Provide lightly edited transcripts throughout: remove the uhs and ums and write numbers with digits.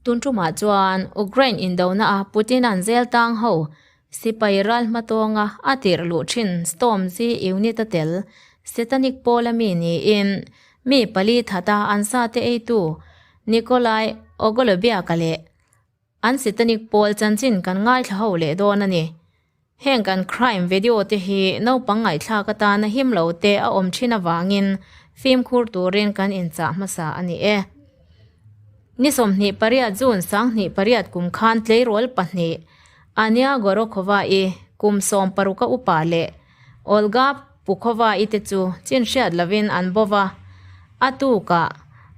Tun tumah chuan Ukraine indona a Putin-a'n zel tang ho sipai ral hmatawnga a tirh luh thin Storm Z unit a tel Satanic pawl a mi niin mi pali thata an sate eitu Nikolai Ogolobiaka leh an Satanic pawl chanchin kan ngaithla ho leh dawn a ni. Heng kan crime video te hi naupang ngaihthlak atana him lo te a awm thin avangin fimkhur turin kan inchah hmasa a ni e. Ni 28 June 2008 kum khan tleirawl pahnih Anya Gorokhova-i kum 16 a upa leh Olga Pukhova-i te chu chin hriat lovin an bo va. A tukah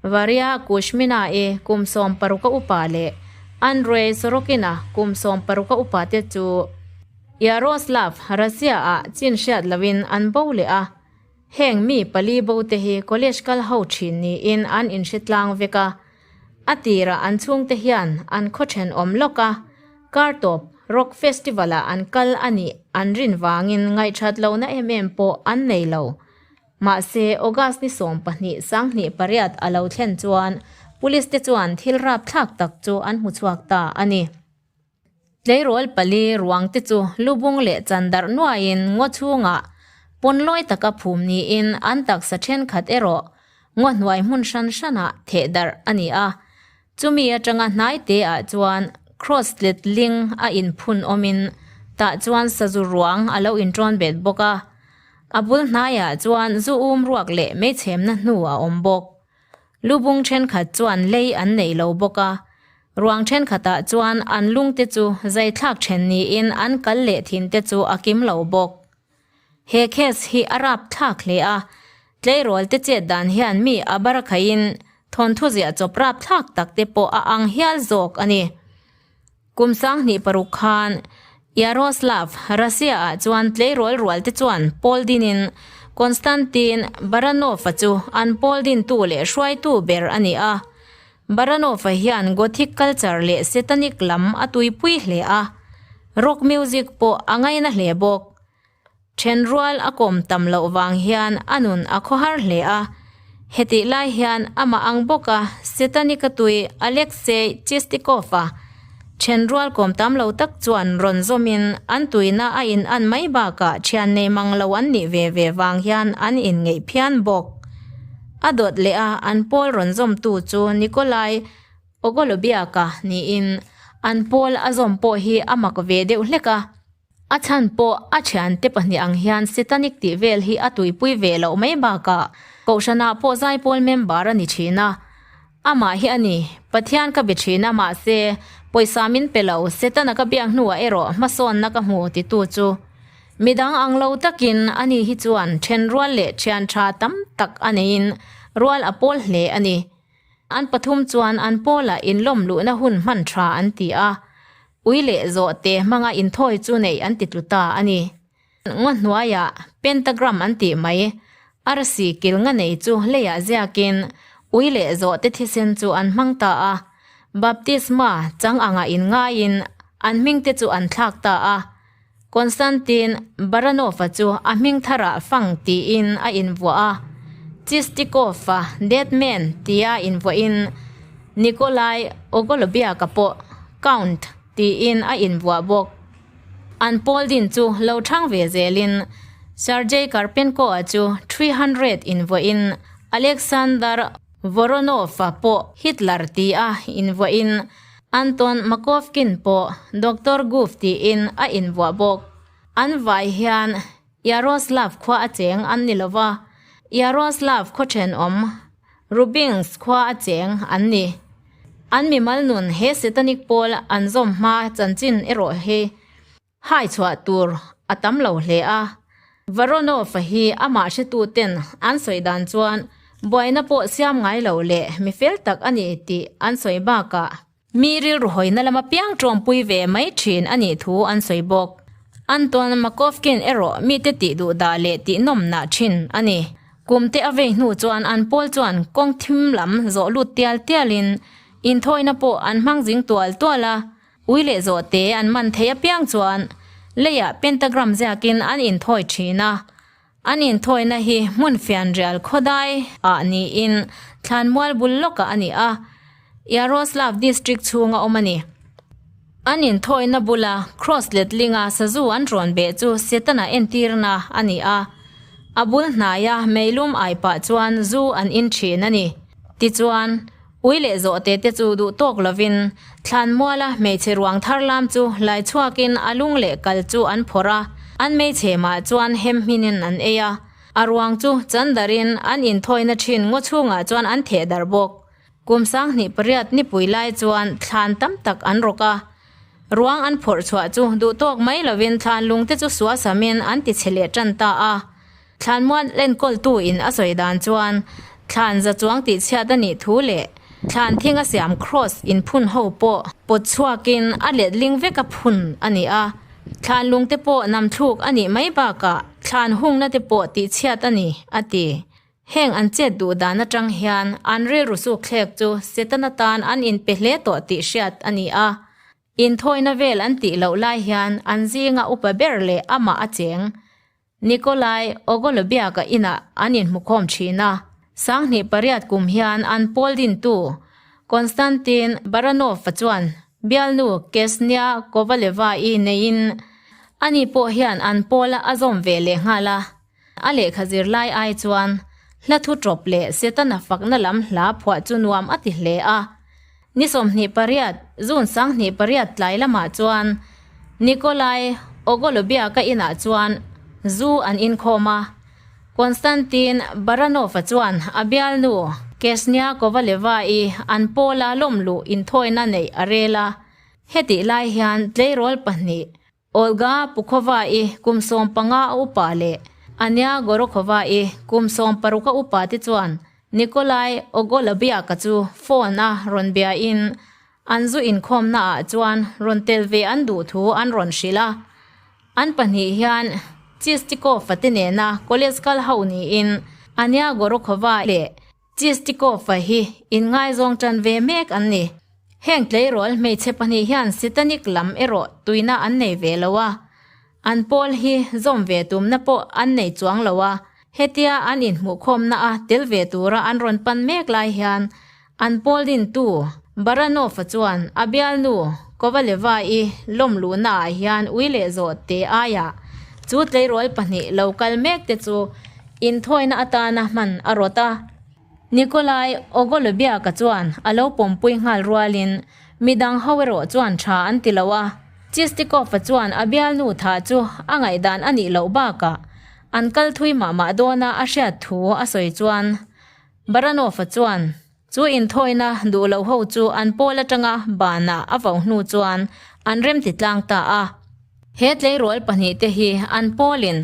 Varya Kushmina-i kum 16 a upa leh Andrei Sorokina kum 16 a upa te chu Yaroslav, Russia-ah chin hriat lovin an bo leh a. Heng mi pali bo te hi college kal ho thin niin an inhre tlang vek a. A tirah an chhungte hian an khaw thenawm lawk a, kar tawp Rock Festival ah an kal a nih an rin vangin ngaihthat lohna em em pawh an nei lo. Mahse, August ni 12 28 a lo thlen chuan Police te chuan thil rapthlak tak chu an hmu chhuak ta a ni. Tleirawl pali ruang te chu lubung leh chandarh nuaiin ngaw chhungah pawn lawi taka phum niin an taksa thenkhat erawh ngaw hnuai hmun hran hranah theh darh a ni a. Chumi atanga hnai te ah chuan cross let ling a inphun awmin tah chuan sazu ruang a lo intawn bet bawk a. A bul hnaiah chuan zu um ruak leh meichhemna hnu a awm bawk. Lubung thenkhat chuan lei an neih lo bawk a. Ruang thenkhatah chuan an lungte chu zaithlak then niin an kal leh thin te chu a kim lo bawk. He case hi a rapthlak hle a, tleirawl te chet dan hian mi a barakhaiin thawnthu ziah chawp rapthlak tak te pawh a ang hial zawk a ni. Kum 2006 khan Yaroslav, Russia-ah chuan tleirawl rual te chuan pawl dinin Konstantin Baranov-a chu an pawl dintu leh hruaitu ber a ni a. Baranov-a hian Gothic culture leh Satanic lam a tuipui hle a, rock music pawh a ngaina hle bawk. Thenrual a kawm tam loh vang hian a nun a khawhar hle a, hetih lai hian amah ang bawka Satanic a tui Alexei Chistikov-a thenrual kawm tam lo tak chuan rawn zawmin an tuina a in an mai bakah thian nei mang lo an nih ve ve vang hian an inngeih phian bawk. A dawt leh a an pawl rawn zawmtu chu Nikolai Ogolobiaka niin an pawl a zawm pawh hi a mak ve deuh hlek a. A chhan pawh a thiante pahnih ang hian Satanic tih vel hi a tuipui ve loh mai bakah Kohhranah pawh zaipawl member a ni thin a. Amah hi a ni, Pathian ka be thin a mahse pawisa min pe lo, Setana ka biak hnuah erawh hmasawnna ka hmu titu chu midang ang lo takin ani hi chuan thenrual leh thian tha tam tak a neiin rual a pawl hle a ni. An pathum chuan an pawlah inlawm luhna hun hman tha an ti a. Ui leh zawhte hmanga inthawi chu neih an ti tlu ta a ni. Ngaw hnuaiah pentagram an tih mai, arsi kil nga nei chu leiah ziakin ui leh zawhte thisen chu an hmang ta a. Baptisma chang anga inngaiin an hmingte chu an thlak ta a. Konstantin Baranov-a chu a hming tharah Fang tiin a invuah a, Chistikov-a Dead Man tia invuahin Nikolai Ogolobiak-a pawh Count tiin a invuah bawk. An pawl din chu lo chhang ve zelin Sergei Karpenko-a chu 300 invuahin Alexander Voronov-a pawh Hitler tia invuahin Anton Makovkin pawh Doctor Goof tiin a invuah bawk. An vai hian Yaroslav khua a cheng an ni lova, Yaroslav khaw thenawm Rubinsk khua a cheng an ni. An mimal nun he Satanic pawl an zawm hma chanchin erawh hi hai chhuah tur a tam lo hle a. Voronov-a hi amah hretuten an sawi dan chuan buaina pawh siam ngai lo leh mi fel tak a ni tih an sawi bakah mi rilru hawina lama piang tawmpui ve mai thin a nih thu an sawi bawk. Anton Makovkin erawh mite tih duh dah leh tih nawmnah thin a ni. Kumte a vei hnu chuan an pawl chuan kawng thim lam zawh lut tial tialin inthawina pawh an hmang zing tual tual a. Ui leh zawhte an man thei apiang chuan leiah pentagram ziakin an inthawi thin a. An inthawina hi hmun fianrial khawdai ah niin thlanmual bul lawkah a ni a. Yaroslav District chhunga awm a ni. An inthawina bula Cross letlinga sazu an rawn beh chu Setana entirna a ni a, a bul hnaia meilum ai pah chuan zu an in thin a ni. Tichuan, ui leh zawhte te chu duh tawk lovin thlanmuala hmeichhe ruang thar lam chu lai chhuakin a lung leh kal chu an phawrh a, an meichhemah chuan hem hminin an ei a, a ruang chu chandarin an inthawina thin ngaw chhungah chuan an theh darh bawk. Kum 28 nipui lai chuan thlan tam tak an rawk a, ruang an phawrh chhuah chu duh tawk mai lovin thlan lungte chu suasamin an ti chhe leh tan ta a. Thlanmuan enkawltu in a sawi dan chuan thlan za chuang tih chhiat a nih thu leh thlan thing a siam cross in phun ho pawh pawt chhuakin a letling vek a phun a ni a, thlan lungte pawh namthluk a nih mai bakah thlan hungna te pawh tih chhiat a ni, a ti. Heng an chet duh dan atang hian an rilru suk thlek chu Setana tan an inpe hle tawh tih hriat a ni a. Inthawina vel an tih loh lai hian an zinga upa ber leh amah a cheng Nikolai Ogolobiaka inah an inhmukhawm thin a. 28 kum hian an pawl dintu Konstantin Baranov-a chuan bialnu Ksenia Kovaleva-i neiin ani pawh hian an pawla a zawm ve leh nghal a. A lehkha zir lai ai chuan hla thu tawp leh Setana fakna lam hla phuah chu nuam a ti hle a. Ni 28, June 28 tlai lamah chuan Nikolai Ogolobiaka inah chuan zu an inkhawm a. Konstantin Baranov-a chuan a bialnu Ksenia Kovaleva-i an pawla lawmluh inthawina neih a rel a. Hetih lai hian tleirawl pahnih Olga Pukhova-i kum 15 a upa leh Anya Gorokhova-i kum 16 a upa te chuan Nikolai Ogolobiaka chu phone a rawn biain an zu inkhawmna ah chuan rawn tel ve an duh thu an rawn hrilh a. An pahnih hian Chistikov-a te nena college kal ho niin Anya Gorokhova leh Chistikov-a hi inngaizawng tan ve mek an ni. Heng tleirawl hmeichhe pahnih hian Satanic lam erawh tuina an nei ve lo a, an pawl hi zawm ve tumna pawh an nei chuang lo a, hetia an inhmuhkhawmna a tel ve tura an rawn pan mek lai hian an pawl dintu Baranov-a chuan a bialnu Kovaleva-i lawm luhna ah hian ui leh zawh te aiah chu tleirawl pahnih lo kal mek te chu Inthawina atana hman a rawt a. Nikolai Ogolobiaka chuan a lo pawmpui nghal rualin midang ho erawh chuan tha an ti lo a. Chistikov-a chuan a bialnu tha chu a ngaihdan a nih loh bakah an kal thui mah mah dawna a hriat thu a sawi chuan Baranov-a chuan chu inthawina duh loh ho chu an pawl atanga banah a vo hnu chuan an remti tlang ta a. He tleirawl pahnihte hi an pawlin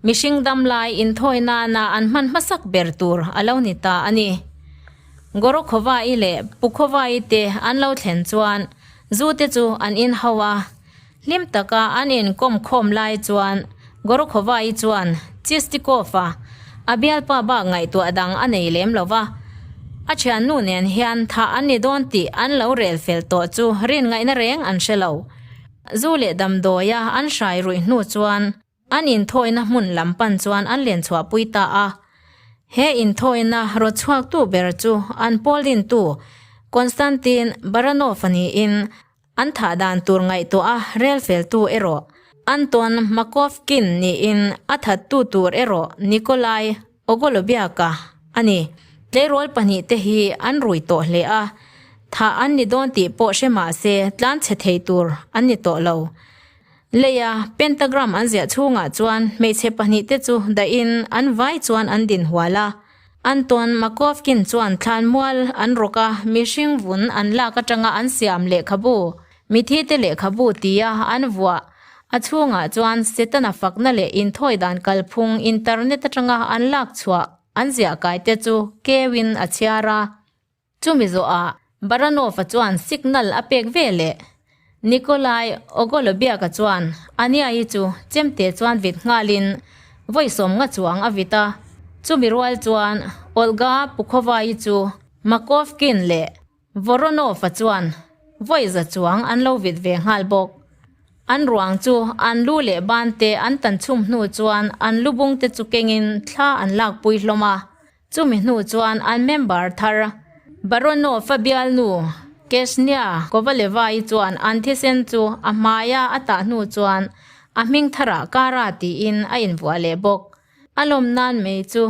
mihring dam lai inthawi nana an hman hmasak ber tur a lo ni ta a ni. Gorokhova-i leh Pukhova-i te an lo thlen chuan zu te chu an in ho a. Hlim taka an inkawm khawm lai chuan Gorokhova-i chuan Chistikov-a a bialpa bak ngaihtuah dang a nei lem lo va. A thiannu nen hian thah an ni dawn tih an lo rel fel tawh chu rin ngaihna reng an hre lo. Zu leh damdawia an hrai ruih hnu chuan an inthawina hmun lam pan chuan an len chhuahpui ta a. He inthawina rawt chhuaktu ber chu an pawl dintu Konstantin Baranov-a niin an thah dan tur ngaihtuah a rel feltu erawh Anton Makovkin niin a thattu tur erawh Nikolai Ogolobiaka a ni. Tleirawl pahnihte hi an rui tawh hle a, thah an ni dawn tih pawh hre mah se tlan chhe thei tur an ni tawh lo. Leia pentagram an ziah chhungah chuan hmeichhe pahnihte chu dahin an vai chuan an din hual a. Anton Makovkin chuan thlanmual an rawk a, mihring vun an lak atanga an siam lehkhabu Mithite lehkhabu tia an vuah a chhungah chuan Setana fakna leh inthawi dan kalphung internet atanga an lak chhuah an ziah kaite chu keuin a chhiar a. Chumi zawhah Baranov-a chuan signal a pek ve leh. Nikolai Ogolobiaka chuan Ania-i chu chemte chuan vit nghalin vawi 50 chuang a vit a. Chumi rual chuan Olga Pukhova-i chu Makovkin leh Voronov-a chuan vawi za chuang an lo vit ve nghal bawk. An ruang chu an lu leh ban te an tan chhum hnu chuan an lu bung te chu kengin thla an lakpui hlawm a. Chumi hnu chuan an member thar Baronov-a bialnu. Ksenia Kovaleva-i chuan an thisen chu a hmaia a tah hnu chuan a hming tharah Kara tiin a invuah leh bawk. A lawm nan mei chu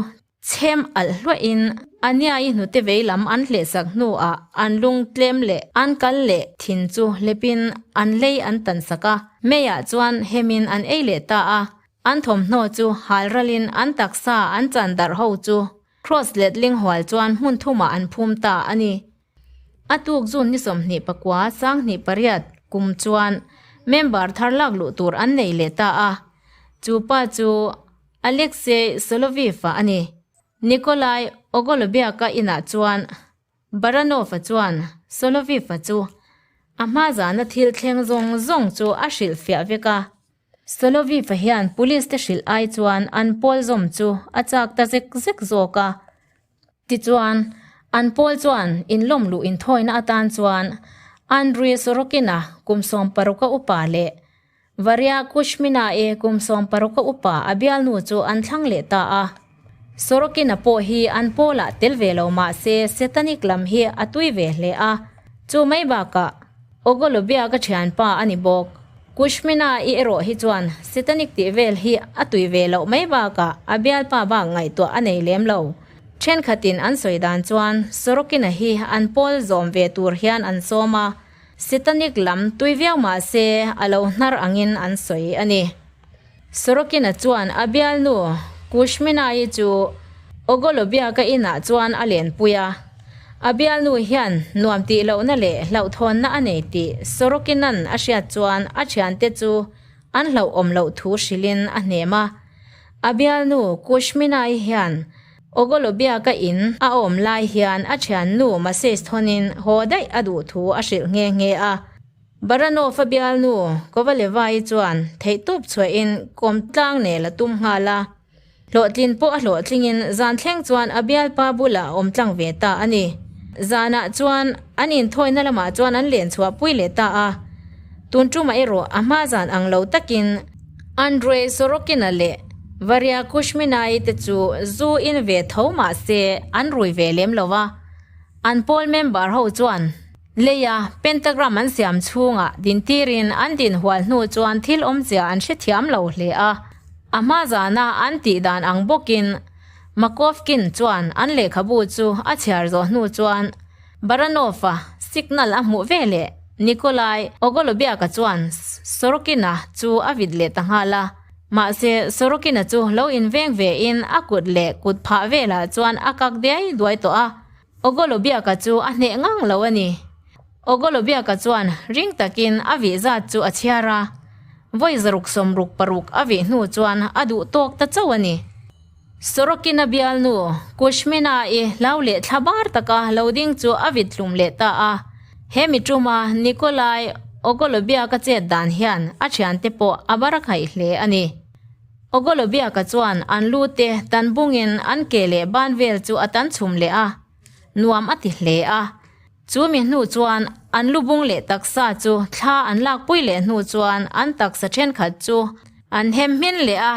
chhem alh hluahin Anya-i hnute vei lam an hlehsak hnuah an lung tlem leh an kal leh thin chu hlepin an lei an tansak a, meiah chuan hemin an ei leh ta a. An thawmhnaw chu hal ralin an taksa an chan darh ho chu Cross letling hual chuan hmun thumah an phum ta a ni. A tuk June ni 29 28 kum chuan member thar lak luh tur an nei leh ta a, chu pa chu Alexei Soloviev-a a ni. Nikolai Ogolobiaka inah chuan Baranov-a chuan Soloviev-a chu a hma zana thil thleng zawng zawng chu a hrilhfiah vek a. Soloviev-a hian police te hrilh ai chuan an pawl zawm chu a chak ta zek zek zawk a. Tichuan, an pawl chuan inlawm luh inthawina atan chuan Andriy Sorokin-a kum 60 a upa leh Varya Kushmina-i kum 60 a upa a bialnu chu an thlang leh ta a. Sorokin-a pawh hi an pawlah tel ve lo mah se Satanic lam hi a tui ve hle a, chu mai bakah Ogolobiak a thianpa a ni bawk. Kushmina-i erawh hi chuan Satanic tih vel hi a tui ve loh mai bakah a bialpa bak ngaihtuah a nei lem lo. Thenkhatin an sawi dan chuan Sorokina hi an pawl zawm ve tur hian an sawm a, Satanic lam tui viau mah se a lo hnar angin an sawi a ni. Sorokina chuan a bialnu Kushmina-i chu Ogolobiaka inah chuan a lenpui a. A bialnu hian nuam tih lohna leh hlauhthawnna a nei tih Sorokina'n a hriat chuan a thiante chu an hlauhawm loh thu hrilhin a hnem a. A bialnu Kushmina-i hian Ogolobiaka in a awm lai hian a thiannu message thawnin haw daih a duh thu a hrilh nghe nghe a. Baranov-a bialnu Kovaleva-i chuan theihtawp chhuahin kawm tlang nel a tum nghal a. Hlawhtlin pawh a hlawhtlingin zan thleng chuan a bialpa bulah a awm tlang ve ta a ni. Zanah chuan an inthawina lamah chuan an len chhuah pui leh ta a. Tun tumah erawh a hma zan ang lo takin Andrei Sorokina leh Varya Kushmina-i te chu zu in ve tho mah se an rui ve lem lo a. An pawl member ho chuan Leia pentagram an siam chhungah dintirin an din hual hnu chuan thil awmzia an hrethiam lo hle a. A hma zana an tih dan ang bawkin Makovkin chuan an lehkhabu chu a chhiar zawh hnu chuan Baranov-a signal a hmuh veleh Nikolai Ogolobiaka chuan Sorokina chu a vit leh ta nghal a. Mahse, Sorokina chu lo inveng vein a kut leh kut phah velah chuan a kak diai duai tawh a. Ogolobiaka chu a hneh ngang lo a ni. Ogolobiaka chuan ring takin a vih zat chu a chhiar a, vawi zaruk 66 a vih hnu chuan a duh tawk ta chauh a ni. Sorokina bialnu Kushmina-i hlau leh thla bar taka lo ding chu a vit hlum leh ta a. He mi tuma Nikolai Ogolobiaka chet dan hian a thiante pawh a bar a khaih hle a ni. Ogolobiaka chuan an lu te tan bungin an ke leh ban vel chu a tan chhum leh a, nuam a ti hle a. Chu mi hnu chuan an lu bung leh taksa chu thla an lakpui leh hnu chuan an taksa thenkhat chu an hem hmin leh a,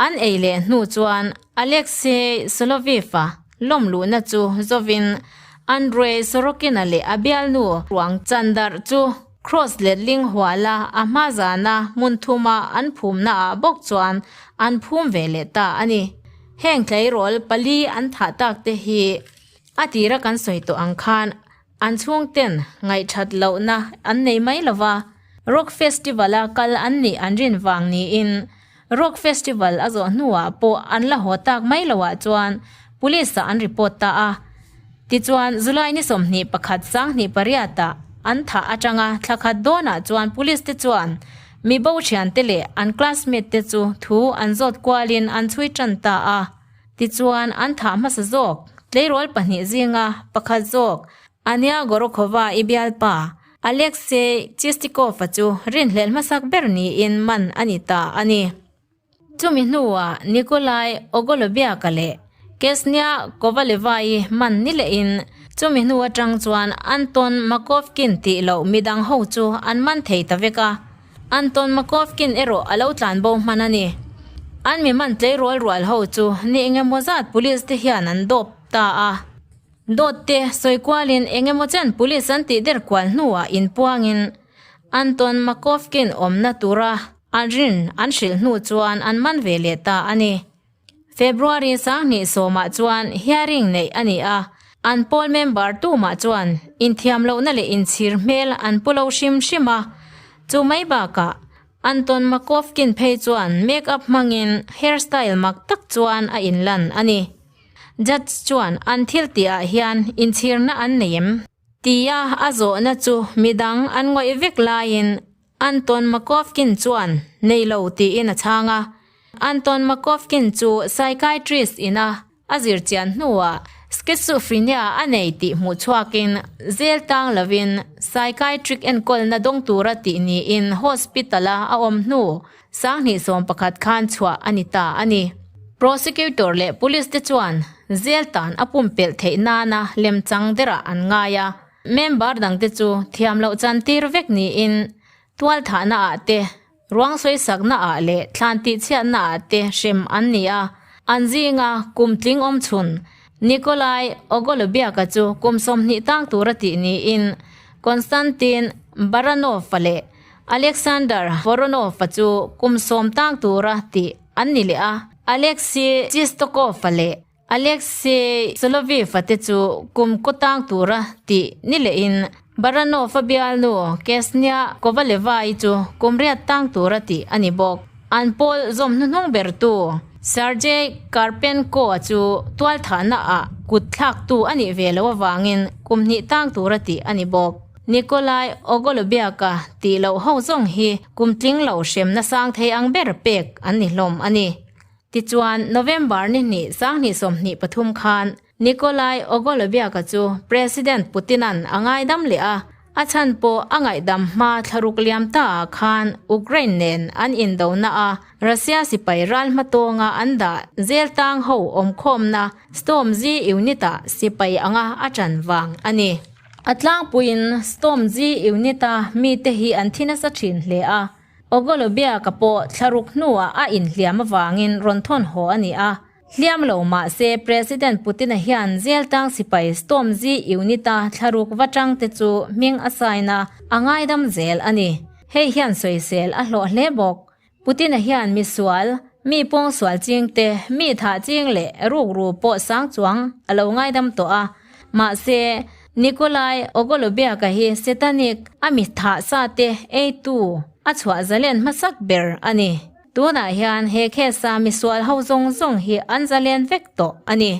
an ei leh hnu chuan Alexei Soloviev-a lawm luhna chu zawvin Andrei Sorokina leh a bialnu ruang chan darh chu Cross letling huala a hma zana hmun thuma an phumna ah bawk chuan an phum ve leh ta a ni. Heng tleirawl pali an thah tak te hi a tira kan sawi tawh ang khan an chhungten ngaihthat lohna an nei mai lova, Rock Festival a kal an nih an rin vang niin Rock Festival a zawh hnuah pawh an la haw tak mai loah chuan Police ah an report ta a. Tichuan, July ni 21 28 ah an thah atanga thla khat dawnah chuan Police te chuan mi bo thiante leh an classmate te chu thu an zawt kualin an chhui tan ta a. Tichuan, an thah hmasa zawk tleirawl pahnih zinga pakhat zawk Anya Gorokhova i bialpa Alexei Chistikov-a chu rinhlelh hmasak ber niin man a ni ta a ni. Chumi hnuah Nikolai Ogolobiaka leh Ksenia Kovaleva-i man ni lehin chumi hnu atang chuan Anton Makovkin tih loh midang ho chu an man thei ta vek a. Anton Makovkin erawh a lo tlan bo hman a ni. An mi man tleirawl rual ho chu ni engemaw zat police te hian an dawp ta a. Dawt te sawi kualin eng emaw chen police an tih der kual hnuah inpuangin Anton Makovkin awmna tura an rin an hrilh hnu chuan an man ve leh ta a ni. February 20 sawmah chuan hearing neih a ni a, an pawl member tumah chuan inthiam lohna leh inchhir hmel an pu lo hrim hrim a, chu mai bakah Anton Makovkin phei chuan make up hmangin hairstyle mak tak chuan a inlan a ni. Judge chuan an thil tihah hian inchhirna an nei em? Tia a zawhna chu midang an ngawih vek laiin Anton Makovkin chuan nei lo tiin a chhang a. Anton Makovkin chu psychiatrist ina a zir chian hnuah schizophrenia a nei tih hmuh chhuakin zel tang lovin psychiatric enkawlna dawng tura tih niin hospital-a a awm hnu 2011 khan chhuah a ni ta a ni. Prosecutor leh police te chuan zel tan a pumpelh theih nana lemchang derah an ngai a. Member dangte chu thiam loh chantir vek niin tual thahna ah te, ruang sawisakna ah leh thlan tihchhiatna ah te hrem an ni a. An zinga kum tling awm chhun Nikolai Ogolobiaka chu kum 20 tang tura tih niin Konstantin Baranov-a leh Alexander Voronov-a chu kum 10 tang tura tih an ni leh a. Alexei Chistokov-a leh Alexei Soloviev-a te chu kum kaw tang tura tih ni lehin Baranov-a bialnu Ksenia Kovaleva-i chu kum riat tang tura tih a ni bawk. An pawl zawm hnuhnung bertu Sergei Karpenko-a chu tualthahna ah kut thlaktu a nih ve loh avangin kum hnih tang tura tih a ni bawk. Nikolai Ogolobiaka tih loh ho zawng hi kum tling lo hremna sang thei ang ber pek an ni hlawm a ni. Tichuan, November ni hnih 2023 khan Nikolai Ogolobiaka chu President Putin-a'n a ngaidam leh a, a chhan pawh a ngaihdam hma thlaruk liam ta ah khan Ukraine nen an indona a Russia sipai ral hmatawnga an dah zel tang ho awmkhawmna Storm-Z unit-ah sipai anga a ṭan vang a ni. A tlangpuiin Storm-Z unit-a mite hi an thi nasa ṭhin hle a. Ogolobiaka pawh thlaruk hnuah a inhliam avangin rawn thawn haw a ni a. Hliam lo mah se President Putin-a hian Zeltang sipai Storm-Z unit-a thlaruk va tangte chu hming a sign a, a ngaidam zel a ni. Hei hian sawisel a hlawh hle bawk. Putin-a hian misual, mi pawngsual chingte, mi thah ching leh rukru pawh sang chuang a lo ngaidam tawh a. Mahse, Nikolai Ogolobiaka hi Satanic a mi thah sa te eitu a chhuah zalen hmasak ber a ni. Tunah hian he case-a misual ho zawng zawng hi an zalen vek tawh a ni.